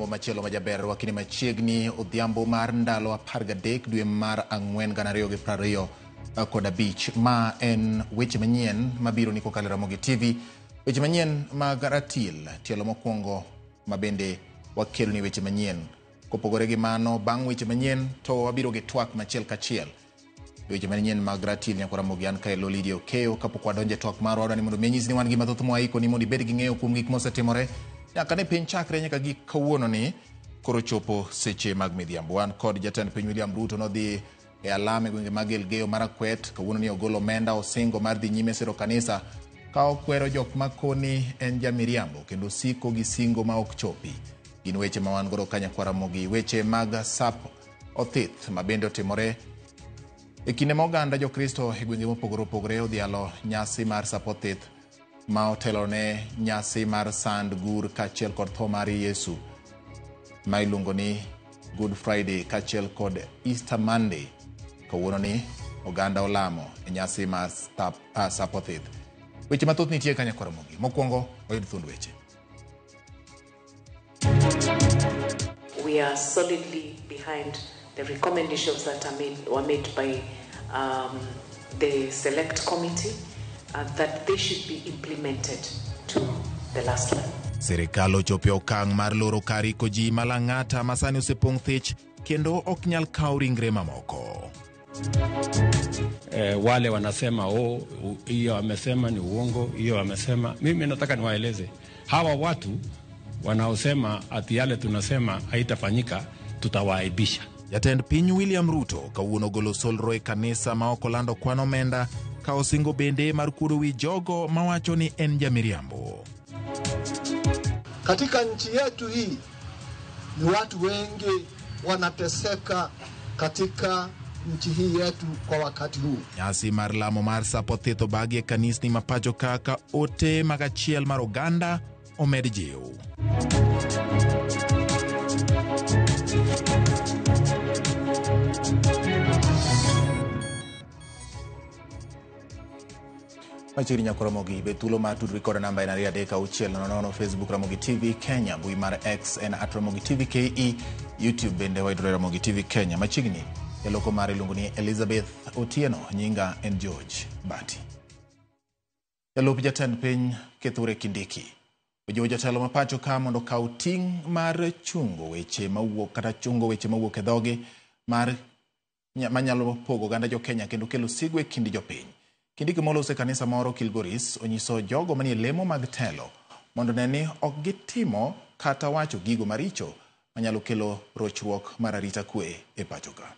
Odhiambo machielo majaber rwakini machiegni odhiambo mar ndalo 13 dwe mar 4 2025. Ma en weche manyien mabiro ni kokalo e Ramogi TV. Weche manyien mag ratil tielo mokwongo mabende wakelo ni weche manyien. Kopogore gi mano, bang' weche manyien to wabiro gi twak machiel kachiel. Weche manyien mag ratil nyako Ramogi an kae Lydia Okeyo. Kapok wadonjo e twak marwa, adwa ni mondo mi anyisi ni wan gi mathoth mwaiko ni mondo ibed gi ng'eyo kuom gik mosetimore nyaka ne piny chakre nyaka gik kawuono ni koro chopo seche mag midhiambo. Wan kod jatend piny William Ruto nodhi e alam e gwenge mag Elgeyo Marakwet. Kawuono ni ogolo omenda osingo mar dhi nyime siro kanisa ka okwero jok makoni en jamiriambo kendo siko gi singo ma ok chopi. Gin weche ma wan godo ka nyakwa Ramogi. Weche mag sap othith ma bende otimore e kinde ma oganda jokristo e gwenge mopogore opogore odhialo nyasi mar sap othith ma otelo ne nyasi mar sand gur kaachiel kod tho mar Yesu ma iluongo ni Good Friday kaachiel kod Easter Monday. Kawuono ni oganda olamo e nyasi mar sap othith. Weche mathoth nitie ka nyakwa Ramogi. Mokwongo wayud thuond weche. We are solidly behind the recommendations that were made by the select committee, that they should be implemented to the last line. Sirikal ochopo e okang' mar loro kar iko ji ma Lang'ata ma sani osepong' thich kendo ok nyal kaw ringre mamoko. Wale wanasema oh, hiyo amesema ni uongo, hiyo amesema. Mimi nataka niwaeleze hawa watu wanaosema ati yale tunasema haitafanyika, tutawaaibisha. Jatend piny William Ruto kawuono ogolo solro e kanisa ma ok olando kwan omenda ka osingo bende mar kuodo wi jogo mawacho ni en jamiriambo. Katika nchi yetu hii ni watu wengi wanateseka katika nchi hii yetu kwa wakati huu. Nyasi mar lamo mar sap othith obagi e kanisni ma pacho kaka ote mag achiel mar oganda omed jiw. Machiegni nyako Ramogi, be thuolo mar tudri kod namba en 23600, Facebook Ramogi TV Kenya, mbui mar X en @Ramogi TV KE, YouTube bende wayudore Ramogi TV Kenya. Machiegni jaloko mar iluongo ni Elizabeth Otieno, nyinga en George Bati. Jalup jatend piny Kithure Kindiki ojiwo jotelo ma pacho ka mondo okaw ting' mar chungo weche mawuok kata chungo weche mawuok e dhogi mar manyalo pogo oganda jo Kenya kendo kelo sigu e kind jopiny. Kindiki moloso e kanisa moro Kilgoris onyiso jogo manie lemo mag telo mondo ne ni ok gitimo kata wacho gigo maricho manyalo kelo rochruok mar arita kwe e pacho ka.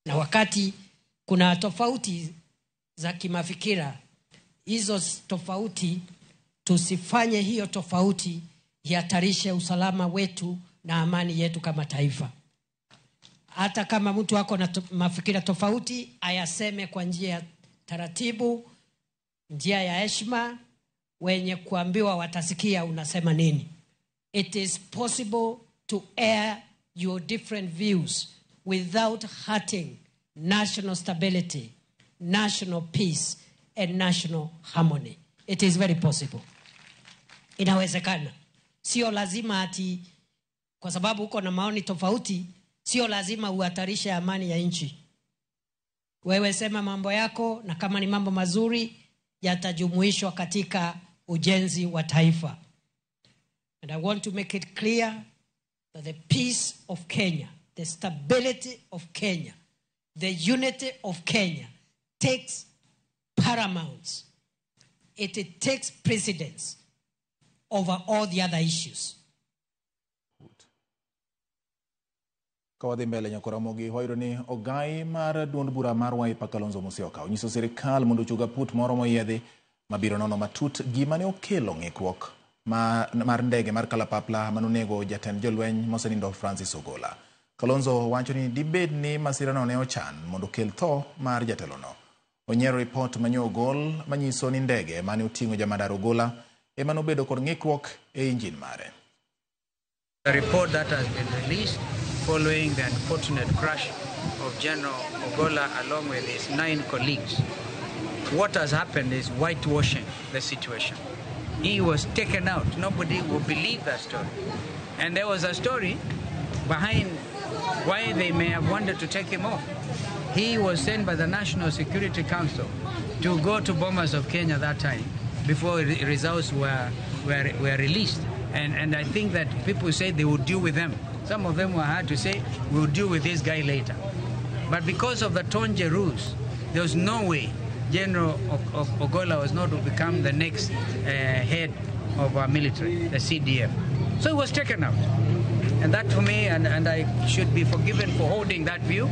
Na wakati kuna tofauti za kimafikira, hizo tofauti tusifanye hiyo tofauti ihatarishe usalama wetu na amani yetu kama taifa. Hata kama mtu ako na mafikira tofauti, ayaseme kwa njia ya taratibu, njia ya heshima, wenye kuambiwa watasikia unasema nini. It is possible to air your different views without hurting national stability, national peace, and national harmony. It is very possible. Inawezekana. Sio lazima ati kwa sababu uko na maoni tofauti, sio lazima uhatarishe amani ya nchi. Wewe sema mambo yako, na kama ni mambo mazuri yatajumuishwa katika ujenzi wa taifa. And I want to make it clear that the peace of Kenya, the stability of Kenya, the unity of Kenya takes paramount. It takes precedence over all the other issues. Ka wadhi mbele nyako Ramogi, wayudo ni ogai mar duond bura mar Wiper Kalonzo Musyoka onyiso sirikal mondo ochug aput moro moyiedhi mabiro nono matut gima ne okelo ng'ikruok mar ndege mar kalapapla manonego jatend jolweny mosenindo Francis Ogola. Kalonzo wacho ni dibed ni masirano ne ochan mondo okel tho mar jatelono. Onyiero ripot manyo ogol manyiso ni ndege mane oting'o jamadar Ogola ema nobedo kod ng'ikruok e injin mare. The report that has been released following the unfortunate crash of General Ogola along with his 9 colleagues. What has happened is whitewashing the situation. He was taken out. Nobody will believe that story. And there was a story behind why they may have wanted to take him off. He was sent by the National Security Council to go to Bomas of Kenya that time before results were released. And I think that people said they would deal with them. Some of them were hard to say, we'll deal with this guy later. But because of the Tonje rules, there was no way General Ogola was not to become the next head of our military, the CDF. So he was taken out. And that for me, and I should be forgiven for holding that view.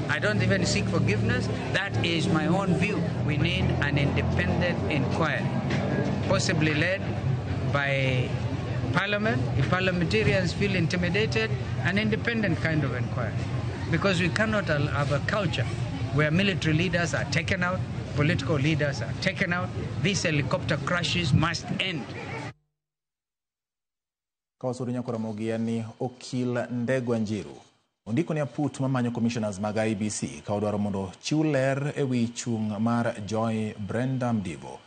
I don't even seek forgiveness. That is my own view. We need an independent inquiry, possibly led by Parliament. If parliamentarians feel intimidated, an independent kind of inquiry. Because we cannot have a culture where military leaders are taken out, political leaders are taken out. These helicopter crashes must end. Kawasuru nyakora mogi okil Ndegwa Njiru ondiko ni aput mamanyo commissioners mag IEBC ka odwaro mondo chiw ler ewi chung' mar Joy Brenda Mdivo.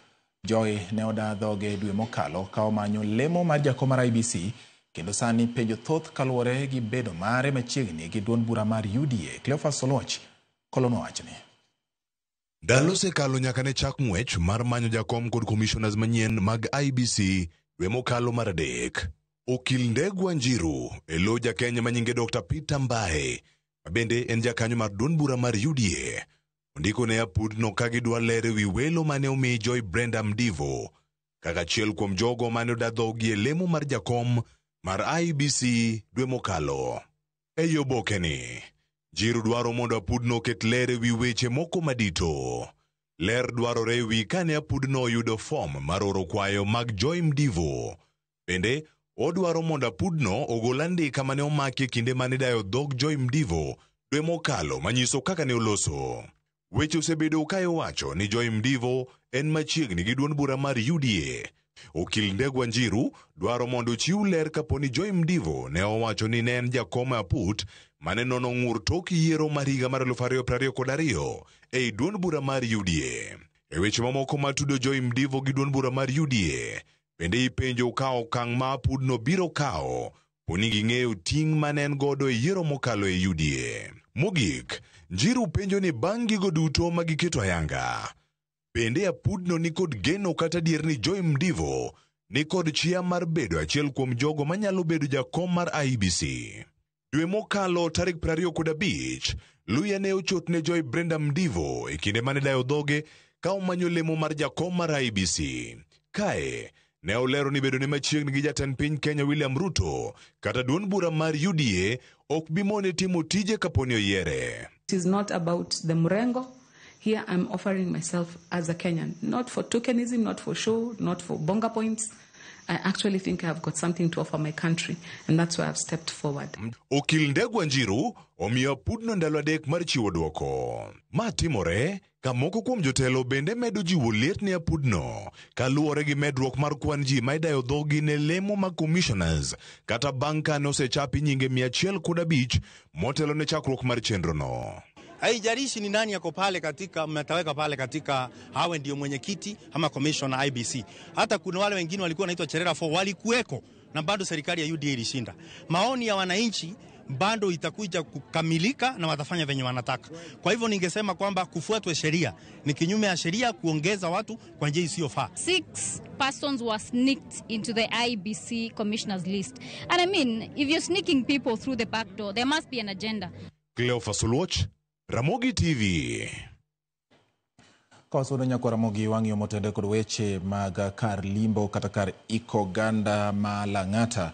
Joy ne oda dhoge dwe mokalo ka omanyo lemo mar jakom mar IEBC kendo sani penjo thoth kaluwore gi bedo mare machiegni gi duond bura mar UDA. Cleophas Oluoch kolono wachni. Ndalo osekalo nyaka ne chak ng'wech mar manyo jakom kod commissioners manyien mag IEBC dwe mokalo mar adek. Okil Ndegwa Njiru e lo jakenya manyinge Dr. Peter Mbae, ma bende en jakanyo mar duond bura mar UDA, ondiko ne apudno ka gidwa ler ewi welo mane omi Joy Brenda Mdivo kaka achiel kuom jogo mane oda dhogi e lemo mar jakom mar IEBC dwe mokalo. Ei obokeni, Njiru dwaro mondo apudno oket ler ewi weche moko madito. Ler dwarore ewi kane apudno oyudo fom mar oro kwayo mag Joy Mdivo. Bende odwaro mondo apudno ogol andika mane omaki e kinde mane dayo dhog Joy Mdivo dwe mokalo manyiso kaka ne oloso. Weche osebedo ka iwacho ni Joy Mdivo en machiegni gi duond bura mar UDA. Okil Ndegwa Njiru dwaro mondo ochiw ler kapo ni Joy Mdivo ne owacho ni ne en jakom e aput mane nono ng'ur tok yiero mar higa mar 2022 ei duond bura mar UDA. E weche mamoko matudo Joy Mdivo gi duond bura mar UDA, bende ipenjo ka okang' ma apudno biro kawo poni ging'eyo ting' mane en godo e yiero mokalo e UDA. Mogik, Njiru penjo ni bang' gigo duto ma giketo ayanga, bende apudno ni kod geno kata adier ni Joy Mdivo ni kod chia mar bedo achiel kuom jogo manyalo bedo jakom mar IEBC. Dwe mokalo tarik 25, luya ne ochot ne Joy Brenda Mdivo e kinde mane dayo dhoge ka omanyo lemo mar jakom mar IEBC. Kae ne olero ni bedo ne machiegni gi jatend piny Kenya William Ruto kata duond bura mar UDA ok bi mone timo tije kaponi oyiere. It is not about the Murengo. Here I'm offering myself as a Kenyan, not for tokenism, not for show, not for bonga points. I actually think I've got something to offer my country, and that's why I've stepped forward. Okil Ndegwa Njiru omiyo apudno ndalo adek mar chiwo dwoko. Ma timore ka moko kuom jotelo bende medo jiwo liet ne apudno kaluwore gi medruok mar kwan ji ma idayo dhogi ne lemo mag commissioners kata bang' kane osechapi nyinge 105 motelo ne chakruok mar chenrono. Haijalishi ni nani yako pale katika mtaweka pale katika hawe ndio mwenyekiti ama commissioner IBC. Hata kuna wale wengine walikuwa wanaitwa Cherera 4 walikuweko na bado serikali ya UDA ilishinda. Maoni ya wananchi bado itakuja kukamilika na watafanya venye wanataka. Kwa hivyo ningesema kwamba kufuatwe sheria ni kinyume ya sheria kuongeza watu kwa njia isiyofaa. 6 persons were sneaked into the IEBC commissioners list. And I mean, if you're sneaking people through the back door, there must be an agenda. Cleophas Oluoch, Ramogi TV. Kawasudo nyako Ramogi wang'iyo motende kod weche mag kar limbo kata kar iko oganda ma Lang'ata,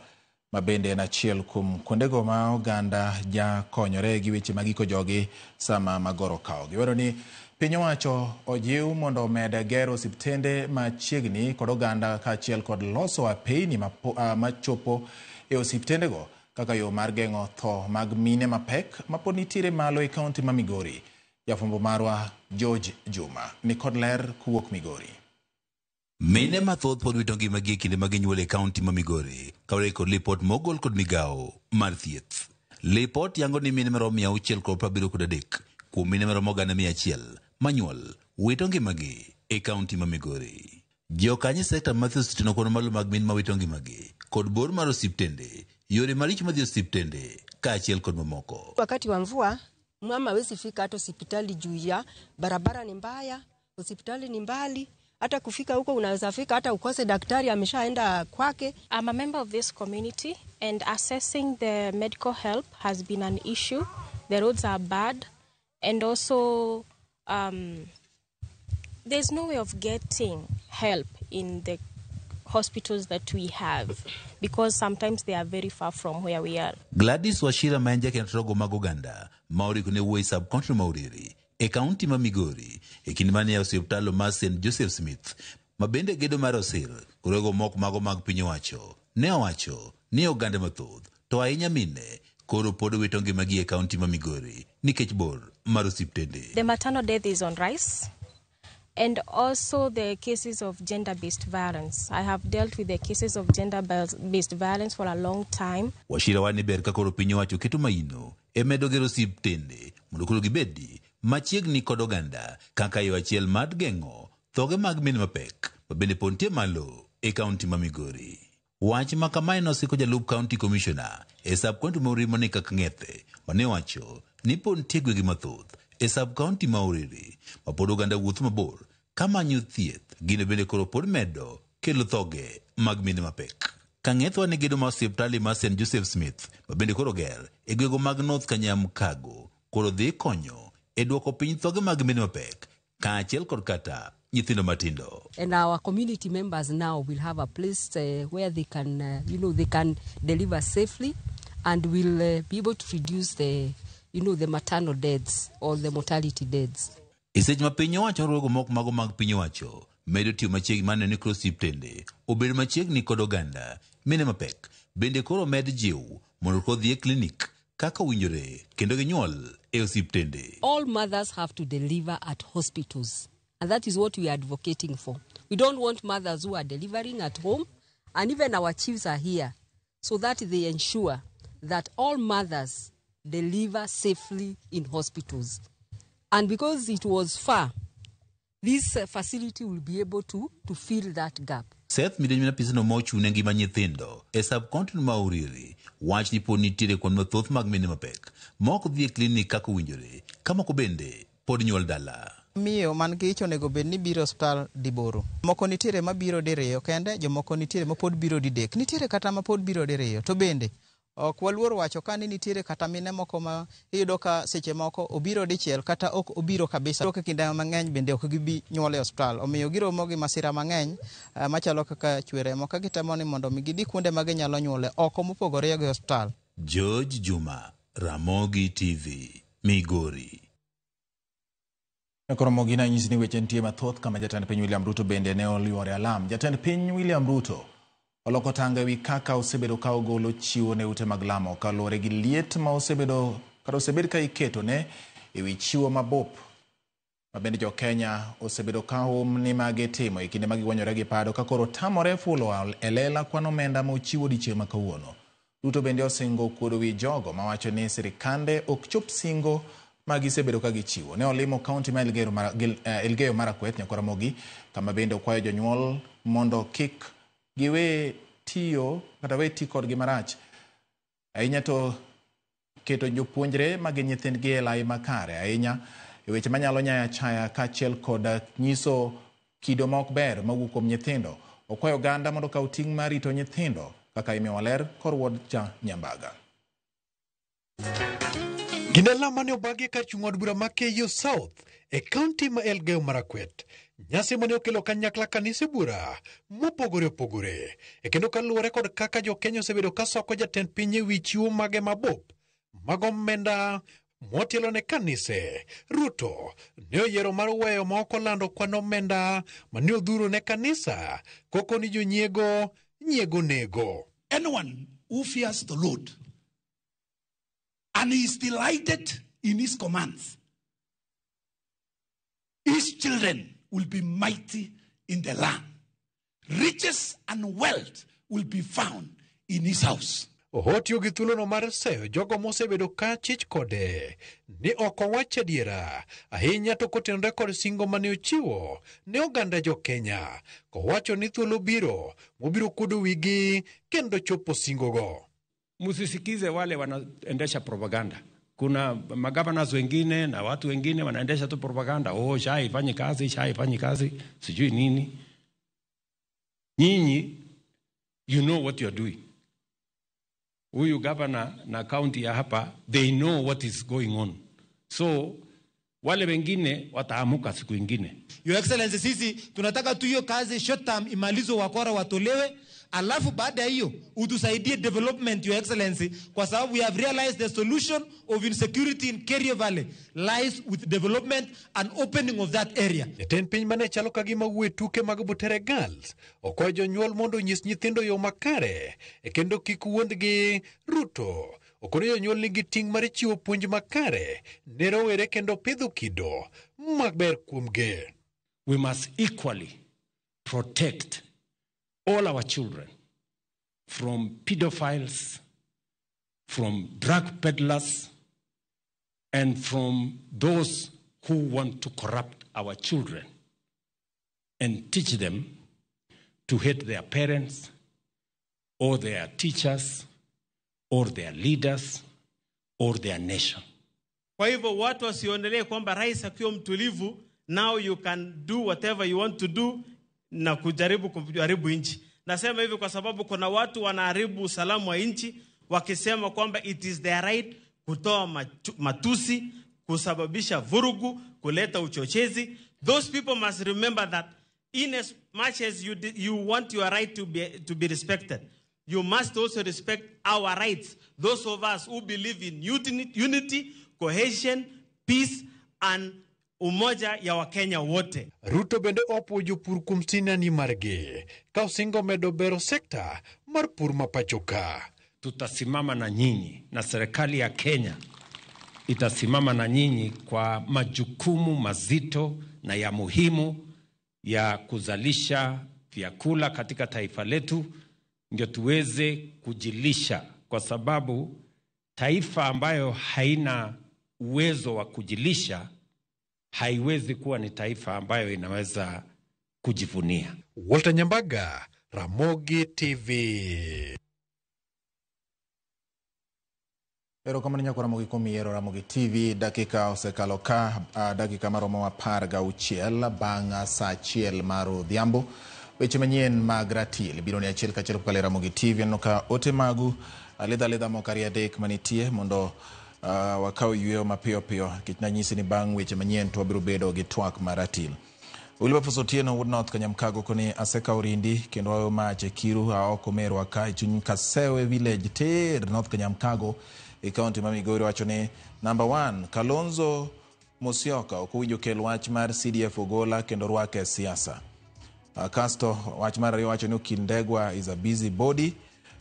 ma bende en achiel kuom kuondego ma oganda ja konyore gi weche mag iko jogi sama magoro kawogi. Wero ni piny owacho ojiw mondo omed gero osiptende machiegni kod oganda kaachiel kod loso apeyni machopo e osiptendego kaka yo mar geng'o tho mag mine mapek mapod nitiere malo e kaunti ma Migori. Jafwambo marwa George Juma ni kod ler kowuok Migori. Mine mathoth pod wito ngimagi e kinde ma ginyuol e kaunti ma Migori kaluwore kod lipot mogol kod migawo mar thieth. Lipot yango ni mine maromo 673 kuom mine maromo 100,000 manyuol wito ngimagi e kaunti ma Migori. Jokanyo e sekta mathoth oseteno kwan malo mag mine mawito ngimagi kod bor mar osiptende, yore maricho madhi e osiptende kaachiel kod mamoko. Wakati wa mvua mama hawezi fika hata hospitali juu ya barabara ni mbaya, hospitali ni mbali, hata kufika huko unaweza fika hata ukose daktari ameshaenda kwake. I'm a member of this community and accessing the medical help has been an issue. The roads are bad and also there's no way of getting help in the hospitals that we have because sometimes they are very far from where we are. Gladys Wachira ma en jakend rogo mag oganda ma oriko ne wuoyi e sub county ma Uriri e kaunti ma Migori e kinde mane yawo osiptal mar St Joseph Smith ma bende gedo mar osir korego mok mago mag piny owacho ne owacho ni oganda mathoth to ahinya mine koro pod wito ngimagi e kaunti ma Migori nikech bor mar osiptende. The maternal death is on rise, and also the cases of gender-based violence. I have dealt with the cases of gender-based violence for a long time. Wachira wacho ni ber ka koro piny owacho keto maino e medo gero osiptende mondo koro gibedi machiegni kod oganda kaka yo achiel mar geng'o thoge mag mine mapek ma bende pod nitie malo e kaunti ma Migori. Wach ma kamae nosiko jalup county commissioner e sub county ma Uriri Monica Kang'ethe mane owacho ni pod nitie gwenge mathoth e sub county ma Uriri ma pod oganda wuotho mabor kamanyo thieth gino bende koro pod medo kelo thoge mag mine mapek. Kang'ethe wacho ni gedo mar osiptal mar St Joseph Smith ma bende koro ger e gwenge mag North Kanyamkago koro dhi konyo e duoko piny thoge mag mine mapek kaachiel kod kata nyithindo matindo. And our community members now will have a place where they can, they can deliver safely and will be able to reduce the maternal deaths or the mortality deaths. E seche ma piny owacho riwruoge moko mago mag piny owacho medo tiyo machiegni mar neno ni koro osiptende obedo machiegni kod oganda mine mapek bende koro med jiw mondo koro dhi e klinik kaka owinjore kendo ginyuol e osiptende. All mothers have to deliver at hospitals, and that is what we are advocating for. We don't want mothers who are delivering at home, and even our chiefs are here so that they ensure that all mothers deliver safely in hospitals. And because it was far, this facility will be able to fill that gap. Seth Midenyo apisno ma ochung' ne ngima nyithindo e sub county ma Uriri wach ni pod nitiere kwan mathoth mag mine mapek ma ok dhi e klinik kaka owinjore ka moko bende pod nyuol dala. Miyo man gi ich onego bed ni biro e osiptal diboro. Moko nitiere mabiro diriyo kende, jomoko nitiere mapod biro didek. Nitiere kata mapod biro diriyo. To bende ok waluor wacho ka ni nitiere kata mine moko ma iyudo ka seche moko obiro dichiel kata ok obiro kabisa. Iyudo ka kinde mang'eny bende ok gibi nyuol e osiptal. Omiyo giromo gi masira mang'eny machalo kaka chwer remo ka gitemo ni mondo mi gidhi kuonde ma ginyalo nyuole oko mopogore gi osiptal. George Juma, Ramogi TV, Migori. Koro mogina nyisi ni weche nitie mathoth kama jatend piny William Ruto bende ne oluore alam. Jatend piny William Ruto oloko tanga ewi kaka osebedo ka ogolo chiwo ne ute mag lamo kaluwore gi liet ma osebedo kata osebed ka iketo ne ewi chiwo mabup ma bende jo Kenya osebedo ka hum ni magi timo e kinde ma gigwanyore gi pado ka koro tamore fulo e lela kwan omenda ma ochiwo odiechieng' ma kawuono. Ruto bende osingo kuodo wi jogo mawacho ni sirikande ok chop singo ma gisebedo ka gichiwo. Ne olimo kaunti ma Elgeyo Marakwet Nyakoramogi kama bende okwayo jonyuol mondo kik giwe tiyo kata we ti kodgi marach. Ahinya to keto jopuonjre ma gin nyithindgi e lai makare ahinya e weche manyalo nyayo achaya kaachiel kod nyiso kido ma ok ber mawuok kuom nyithindo. Okwayo oganda mondo okaw ting' mar rito nyithindo kaka imiyo ler kor wuod cha Nyambaga. Gin alam mane obagi kar chung' od bura ma Keiyo South e kaunti ma Elgeyo Marakwet. Nyasi mane okelo kanyakla kanise bura mopogore opogore. E kendo kaluwore kod kaka jo-Kenya osebedo ka soko jatend piny ewi chiwo mage mabup mag omenda motielo ne kanise. Ruto ne oyiero mar weyo ma ok olando kwan omenda mane odhuro ne kanisa koko ni jonyiego nyiego nego. Anyone who fears the Lord and is delighted in his commands, his children will be mighty in the land. Riches and wealth will be found in his house. Otiyo gi thuolono mar seyo jogo mosebedo ka chich kode ni ok owach adiera ahinya to kotenore kod singo mane ochiwo ne oganda jo Kenya kowacho ni thuolo biro mobiro kuodo wigi kendo chopo singogo. Msisikize wale wanaendesha propaganda. Kuna magavanas wengine na watu wengine wanaendesha tu propaganda, oh, SHA ifanye kazi, SHA ifanye kazi, sijui nini. Nyinyi, you know what you are doing. Huyu governor na county ya hapa, they know what is going on. So wale wengine wataamuka siku ingine. Your Excellency, sisi tunataka tu hiyo kazi short term imalizwe, wakora watolewe, alafu baada ya hiyo utusaidie development, Your Excellency, kwa sababu we have realized the solution of insecurity in Kerio Valley lies with development and opening of that area. Jatend piny mane chalo ka gima wuoyo e tuke mag Butere Girls okwayo jonyuol mondo onyis nyithindo yo makare e kendo kik wuondgi. Ruto okono jonyuol nigi ting' mar chiwo puonj makare ne rowere kendo pidho kido maber kuomgi. We must equally protect all our children from pedophiles, from drug peddlers, and from those who want to corrupt our children and teach them to hate their parents or their teachers or their leaders or their nation. Kwa hivyo watu wasiondelee kwamba rais akiwa mtulivu, now you can do whatever you want to do na kujaribu kuharibu nchi. Nasema hivi kwa sababu kuna watu wanaharibu usalama wa nchi wakisema kwamba it is their right kutoa matusi, kusababisha vurugu, kuleta uchochezi. Those people must remember that in as much as you want your right to be respected, you must also respect our rights. Those of us who believe in unity, cohesion, peace and umoja ya Wakenya wote. Ruto bende opuo jopur kuom sinani margi ka osingo medo bero sekta mar pur ma pacho ka. Tutasimama na nyinyi na serikali ya Kenya itasimama na nyinyi kwa majukumu mazito na ya muhimu ya kuzalisha vyakula katika taifa letu, ndio tuweze kujilisha, kwa sababu taifa ambayo haina uwezo wa kujilisha haiwezi kuwa ni taifa ambayo inaweza kujivunia. Walter Nyambaga, Ramogi TV. Erokamano nyako Ramogi kuom yiero Ramogi TV. Dakika osekalo ka dakika maromo 16 bang' sa 1 mar odhiambo. Weche manyien mag ratil biro ni achiel kachiel kokalo e Ramogi TV. Aneno ka ote magu alidha alidha moko 2-3 manitie mondo wakaw yweyo mapiyo piyo, nikech nanyisi ni bang' weche manyien to wabiro bedo gi twak mar ratil. Wilberforce Otieno wuod North Kanyamkago koni asekawo rindi kendo wayo mach e Kiru aoko merwa ka e chuny Kasewe village ter North Kanyamkago e kaunti ma Migori. Wacho ni number 1, Kalonzo Musyoka ok owinjo kel wach mar CDF Ogola kendo rwake e siasa. Kasto wach mar ariyo wacho ni Okil Ndegwa is a busy body.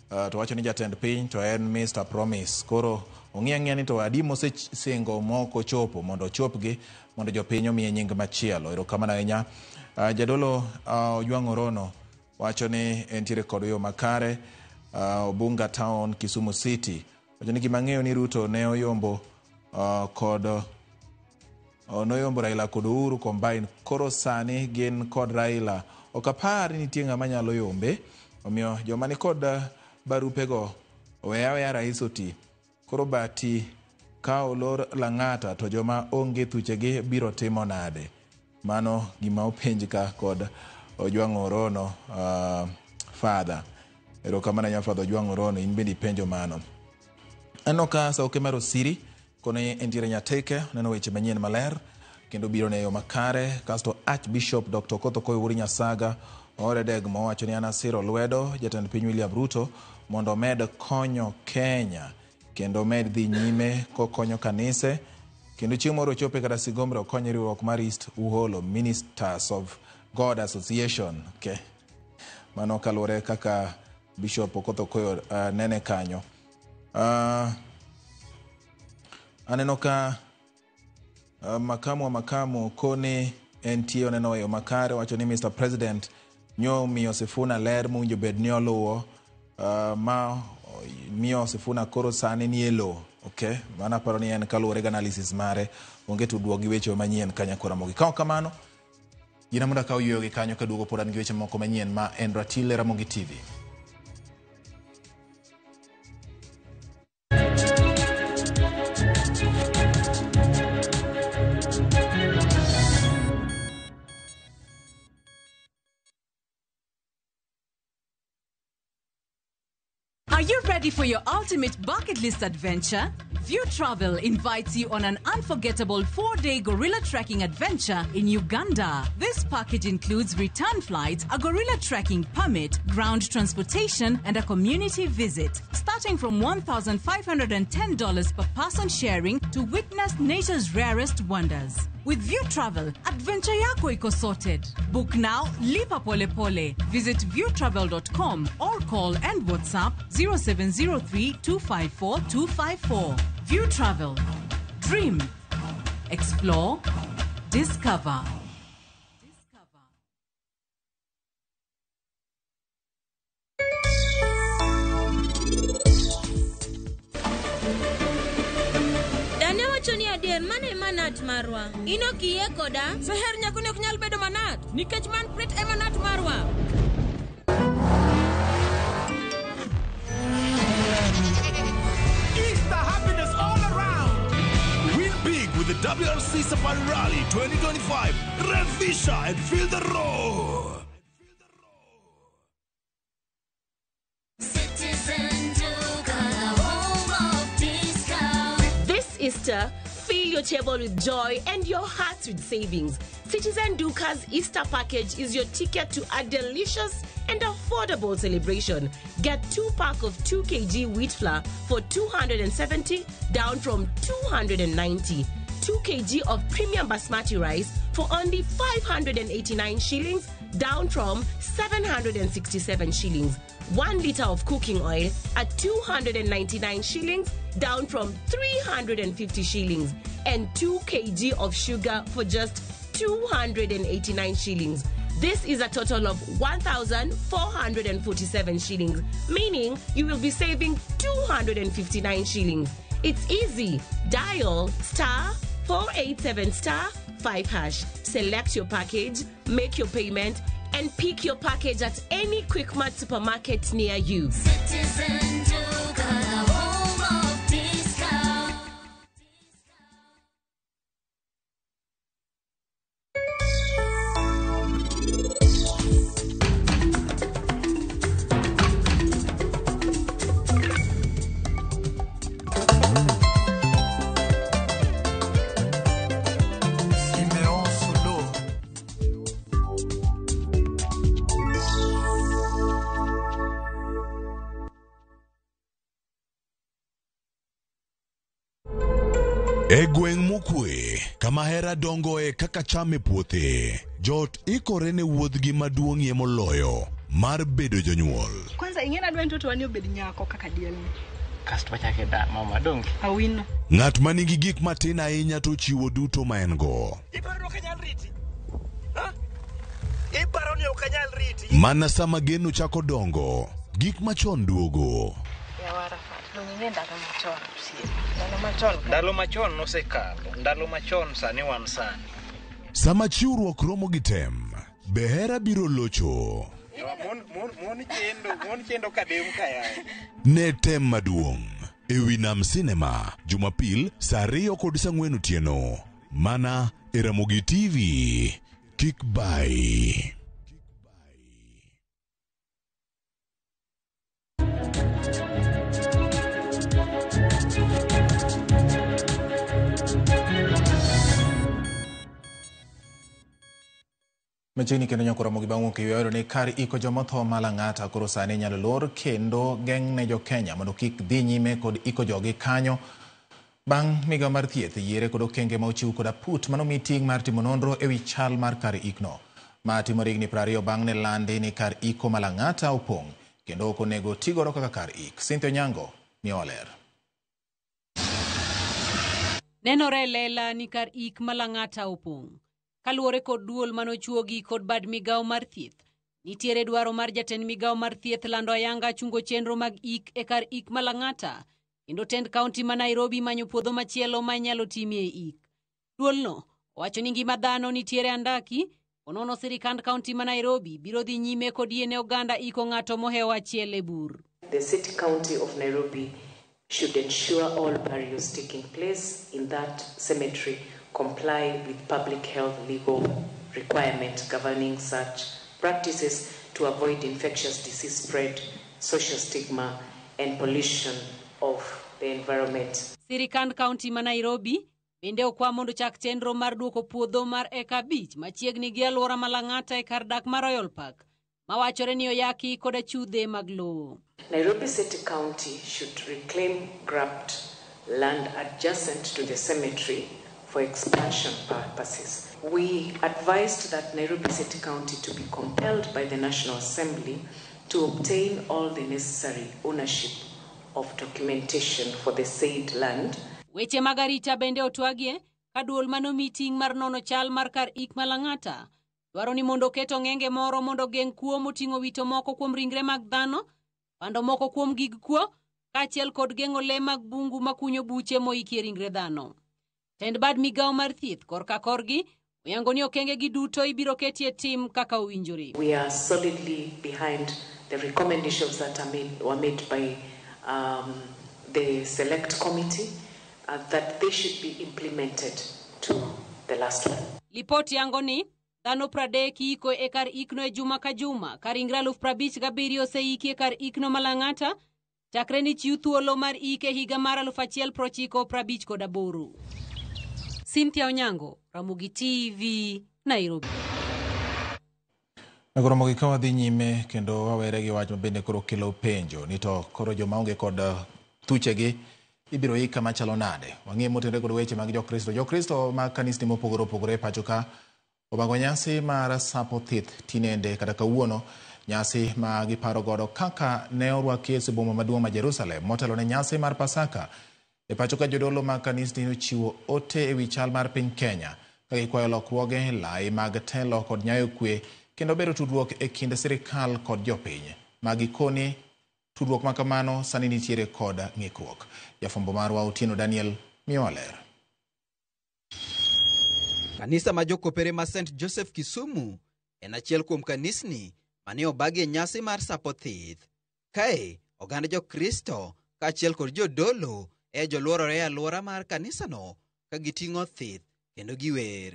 To wacho ni jatend piny to en Mr Promise. Koro ong'i ang'iya ni to adi mosesingo moko chopo mondo ochopgi mondo jopiny omiye nying machielo. Erokamano ahinya. Jadolo Ojwang' Orono wacho ni entiere kod yo makare. Obunga Town, Kisumu City wacho ni gima ang'eyo ni Ruto ne oyombo kod noyombo Raila kod Uhuru combine, koro sani gin kod Raila. Ok apar ni nitie ng'ama nyalo yombe, omiyo joma ni kod barupego oweya aweya rais oti. Koro bati ka olor Lang'ata to joma onge thuchegi biro timo nade? Mano gima openj ka kod Ojwang' Orono. Father, erokamano ahinya Father Ojwang' Orono, in bende ipenjo mano. Aneno ka Sauke mar Osiri koni entiere Nyateke, neno weche manyien maler kendo biro ne yo makare. Kasto Archbishop Dr. Okoth Okoye Wuod Nyasaga oore deg mowacho ni an asiro lwedo jatend piny William Ruto mondo omed konyo Kenya kendo omed dhi nyime kokonyo kanise kendo chieng' moro ochope kata Sigomre okonyo riwruok mar East Uholo Ministers of God Association. Okay. Mano kaluwore kaka Bishop Okoth Okoye nene kanyo. Aneno ka makamu wa makamu koni entie oneno yo makare wacho ni Mr President nyo miyo Sifuna ler mowinjo bed ni oluwo ma Miyo Sifuna koro sani ni e lowo. Okay, mano aparo ni en kaluwore gi analysis mare onge tudruok gi weche manyien ka Nyakwar Ramogi. Ka ok kamano, yina mondo akaw yueyo gi kanyo kaduogo pod an gi weche moko manyien ma en Ratil e Ramogi TV. Are you ready for your ultimate bucket list adventure? View Travel invites you on an unforgettable 4-day gorilla trekking adventure in Uganda. This package includes return flights, a gorilla trekking permit, ground transportation, and a community visit. Starting from $1,510 per person sharing to witness nature's rarest wonders. With View Travel, adventure yako iko sorted. Book now, lipa pole pole. Visit viewtravel.com or call and WhatsApp 0703 254 254. View Travel. Dream. Explore. Discover. Dane wacho ni adier mano e manat marwa. In ok iyie koda? Seher nyakoni ok nyal bedo manat nikech man Prit e manat marwa. Easter happiness all around. Win big with the WRC Safari Rally 2025. Revisha and feel the roar. Citizen Duka, the home of discount. This Easter, fill your table with joy and your heart with savings. Citizen Duka's Easter package is your ticket to a delicious and affordable celebration. Get 2 pack of 2 kg wheat flour for 270 down from 290. 2 kg of premium basmati rice for only 589 shillings down from 767 shillings. 1 liter of cooking oil at 299 shillings down from 350 shillings, and 2 kg of sugar for just 289 shillings. This is a total of 1,447 shillings, meaning you will be saving 259 shillings. It's easy. Dial star 487 star 5 hash. Select your package, make your payment, and pick your package at any Quickmart supermarket near you. Citizen Duka, the home of discount. Simeon Solo. E gweng' mokwe, kama hera dongoe kaka cham e puothe, joot ikore ne wuodhgi maduong'ie moloyo mar bedo jonyuol. Kwanza ing'e nadwa ni mtoto wani obed nyako kaka dielni. Kasto wachake da mama donge. Awino. Ng'at ma nigi gik matin ahinya to chiwo duto ma en go. Iparo ni ok anyal riti? Ha? Iparo ni ok anyal riti? Mana sama geno chako dongo, gik machon duogo. Yawa Arafat, donge ing'e ndalo machon osiepa. Ndalo machon. Ndalo machon nosekalo. Ndalo machon sani wan sani. Sama chiwruok romo gi tem, be hera biro locho? Yawa mon chendo ka dem ka yaye. Ne tem maduong' e wi Nam Cinema, Jumapil saa 2 kod saa 4 otieno. Mana e Ramogi TV. Kik bai. Machiegni kendo Nyakwar Ramogi bang' wuok e ywayo ni kar iko jomotho ma Lang'ata koro sani inyalo lor kendo geng' ne jo-Kenya mondo kik dhi nyime kod iko jogi kanyo. Bang' migawo mar thieth yiere kod okenge ma ochiw kod aput manomi ting' mar timo nonro ewi chal mar kar ikno. Ma timore higni 20 bang' ne landi ni kar iko ma Lang'ata opong' kendo ok onego tigodo kaka kar ik. Cynthia Onyango miyowa ler. Nenore e lela ni kar ik ma Lang'ata opong'. Kaluwore kod duol manochuogi kod bad migawo mar thieth, Nitiere dwaro mar jatend migawo mar thieth lando ayanga chungo chenro mag ik e kar ik ma Lang'ata kendo tend kaunti ma Nairobi manyo puodho machielo ma inyalo timie ik. Duolno owacho ni ngima dhano nitiere andaki onono sirikand kaunti ma Nairobi biro dhi nyime kod yie ne oganda iko ng'ato mohewo achiel e bur. The City County of Nairobi should ensure all burials taking place in that cemetery comply with public health legal requirement governing such practices to avoid infectious disease spread, social stigma, and pollution of the environment. Sirikand kaunti ma Nairobi bende okwa mondo chak chenro mar duoko puodho mar eka 5 machiegni gi alwora ma Lang'ata e kar dak ma Royal Park mawachore ni oyaki kod achudhe mag lowo. Nairobi City County should reclaim grabbed land adjacent to the cemetery for expansion purposes. We advised that Nairobi City County to be compelled by the National Assembly to obtain all the necessary ownership of documentation for the said land. Weche mag arita bende otwagie ka duol manomi ting' mar nono chal mar kar ik ma Lang'ata dwaro ni mondo oket ong'enge moro mondo ogeng' kuo moting'o wito moko kuom ringre mag dhano, pando moko kuom gig kuo, kaachiel kod geng'o le mag bungu makunyo buche moikie ringre dhano. Tend bad migawo mar thieth korka korgi oyango ni okenge gi duto ibiro ketie tim kaka owinjore. We are solidly behind the recommendations that were made by the select committee, that they should be implemented to the last one. Lipot yango ni dhano 30 iko e kar ikno e juma ka juma ka ringre 57,000 oseiki e kar ikno ma Lang'ata chakre ni chiw thuolo mar ik e higa mar 1958. Cynthia Onyango, Ramogi TV, Nairobi. Ramogi ka wadhi nyime kendo wawere gi wach mabende koro kelo penjo ni to koro joma onge kod thuchegi ibiro ik kama chalo nade. Wang'e motenore kod weche mag Jokristo. Jokristo mag kanisni mopogore opogore e pacho ka obango nyasi mar sapo thith tinende kata kawuono, nyasi ma giparo godo kaka ne orwak Yesu e boma maduong' ma Jerusalem motelo ne nyasi mar Pasaka. E pacho ka jodolo mag kanisni ochiwo ote ewi chal mar piny Kenya ka gikwayo lokruoge, lai mag telo kod nyayo kwe kendo bero tudruok e kind sirikal kod jopiny. Ma gikoni tudruok ma kamano sani nitiere kod ng'ikruok. Jafwambo marwa Otieno Daniel miyowa ler. Kanisa ma jokopere ma St. Joseph Kisumu en achiel kuom kanisni mane obagi e nyasi mar sapo thith. Kae oganda Jokristo kaachiel kod jodolo e joluorore e alwora mar kanisano ka giting'o thith kendo giwer.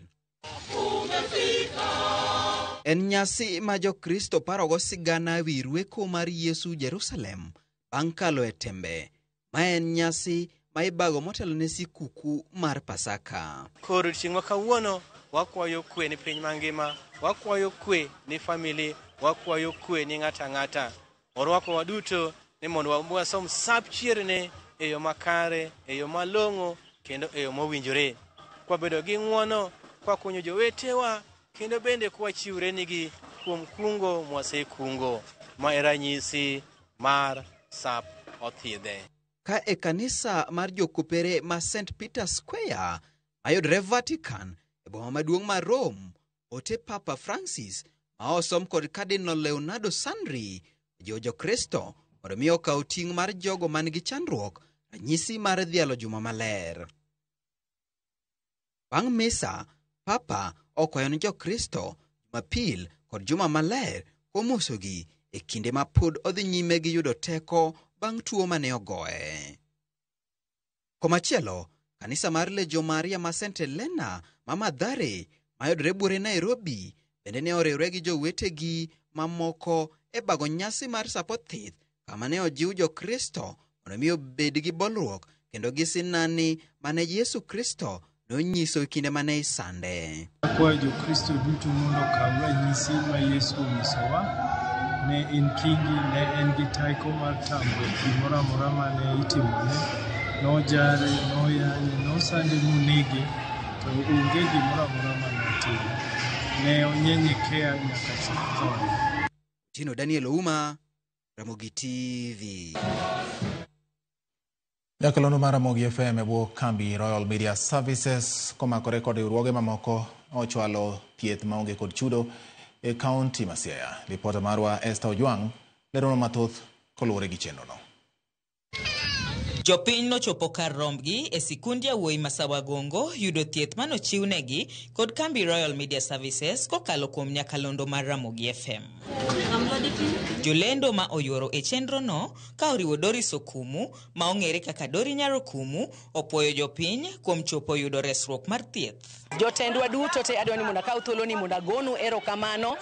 En nyasi ma Jokristo parogo sigana wi rweko mar Yesu Jerusalem bang' kalo e tembe. Ma en nyasi ma ibago motelo ne sikuku mar Pasaka. Koro chieng' ma kawuono wakwayo kwe ni piny mangima, wakwayo kwe ni famili, wakwayo kwe ni ng'ato ang'ata. Orwako waduto ni mondo wasom sap chierne e yo makare, e yo malong'o kendo e yo mowinjore. Kwabedo gi ng'uono, kwakonyo jowetewa kendo bende kwachiwre nigi kuom kungo mwasekungo. Ma e ranyisi mar sap othidhe. Ka e kanisa mar jokopere ma St. Peter Square mayudore Vatican e boma maduong' mar Rome, ote Papa Francis ma osom kod Cardinal Leonardo Sandri ojiwo Jokristo mondo mi okaw ting' mar jogo man gi chandruok, ranyisi mar dhialo juma maler. Bang' misa, Papa okwayo ne Jokristo Jumapil kod Juma Maler komosogi e kinde ma pod odhi nyime gi yudo teko bang' tuo mane ogoye. Komachielo, kanisa mar Legio Maria ma St. Helena ma Mathare mayudore buore Nairobi bende ne oriwre gi jowetegi mamoko e bago nyasi mar sapo thith kama ne ojiw Jokristo mondo mi obed gi bolruok kendo gi sinani mane Yesu Kristo nonyiso e kinde mane isande. Akwayo Jokristo duto mondo okaw ranyisi ma Yesu onyisowa. Ne en kingi, ne en gi teko mar tamruok gimoro amora mane itimone. Nojare, noyanye, nosande monege, to onge gimoro amora mane otimo. Ne onyenyekea nyaka chop thone. Otieno Daniel Ouma, Ramogi TV. Nyakalondo mar Ramogi FM e bwo kambi Royal Media Services komakore kod riwruoge mamoko ochwalo thieth maonge kod chudo e kaunti ma Siaya. Ripota marwa Esther Ojwang' leronwa mathoth koluwore gi chenrono. Jopiny nochopo kar rombgi e sikund yawuoyi ma Sawagongo yudo thieth manochiwnegi kod kambi Royal Media Services kokalo kuom nyakalondo mar Ramogi FM. Jolendo ma oyuoro e chenrono ka oriwo Doris Okumu ma ong'ere kaka Dori Nyarokumu opuoyo jopiny kuom chopo yudo resruok mar thieth. Jotendwa duto te adwa ni mondo akaw thuoloni mondo agonu erokamano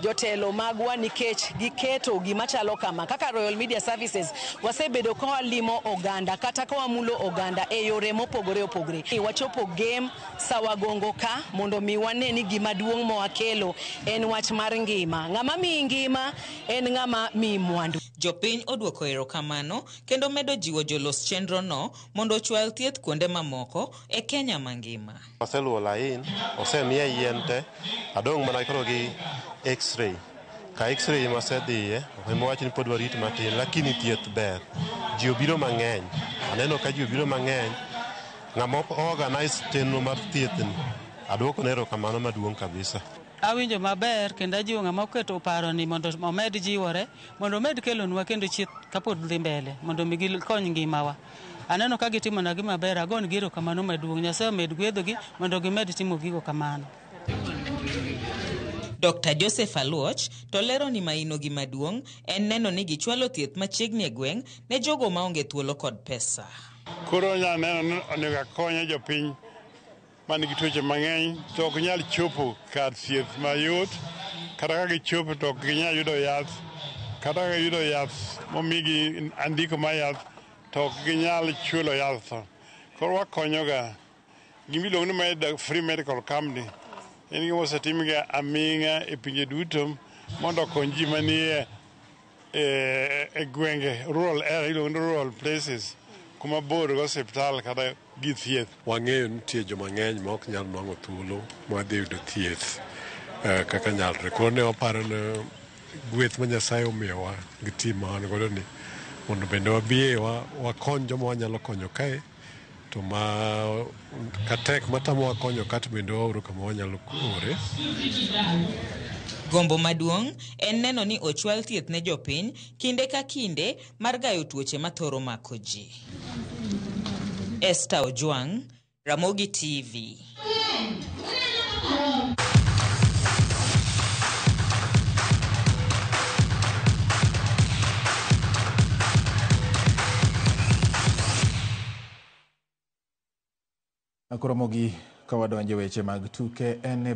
jotelo magwa nikech giketo gima chalo kama. Kaka Royal Media Services wasebedo ka walimo oganda kata ka wamulo oganda e yore mopogore opogore. Wachopo Gem Sawagongo ka mondo mi wane ni gima duong' mawakelo en wach mar ngima. Ng'ama miyi ngima en ng'ama miyi mwandu. Jopiny oduoko erokamano kendo medo jiwo jolos chenrono mondo ochwal thieth kuonde mamoko e Kenya mangima. Aseluwo lain, osemiya yien te, adong' mana koro gi x-ray. Ka x-ray masedhiye, ema wach ni pod warit matin, lakini thieth ber. Ji obiro mang'eny, aneno ka ji obiro mang'eny. Ng'ama organize chenro mar thieth ni, aduoko ne erokamano maduong' kabisa. Awinjo maber kendo ajiwo ng'ama oketo paro ni mondo omed jiwore mondo omed kelonwa kendo chieth kapod dhi mbele mondo mi gikony ngimawa. Aneno ka gitimona gima ber, agonegi erokamano maduong'. Nyasaye omed gwedhogi mondo gimed timo gigo kamano. Dr. Joseph Aluoch to lero ni maino gima duong' en neno ni gichwalo thieth machiegni e gweng' ne jogo maonge thuolo kod pesa. Koro nya neno ni onego akonye jopiny man gi tuoche mang'eny to ok nyal chopo kar thieth mayot, kata ka gichopo to ok ginyal yudo yath, kata ka giyudo yath momigi andiko mar yath to ok ginyal chulo yath. Koro wakonyoga gimiluongo ni free medical company en gima osetim ga aming'a e pinje duto mondo okony ji manie e gwenge rural area iluongo ni rural places kuma bor gi osiptal kata gi thieth. Wang'eyo ni nitie joma ng'eny ma ok nyal nwang'o thuolo mar dhi yudo thieth kaka nyalre. Koro ne waparo ni gweth ma Nyasaye omiyowa gi tim ma wan godo ni mondo bende wabie wakony joma wanyalo konyo kae to ma katek matamowa konyo ka to bende waoro kama wanyalo ore. Gombo maduong' en neno ni ochwal thieth ne jopiny kinde ka kinde mar gayo tuoche mathoro mako ji. Esther Ojwang', Ramogi TV. Koro Ramogi ka wadonjo e weche mag tuke en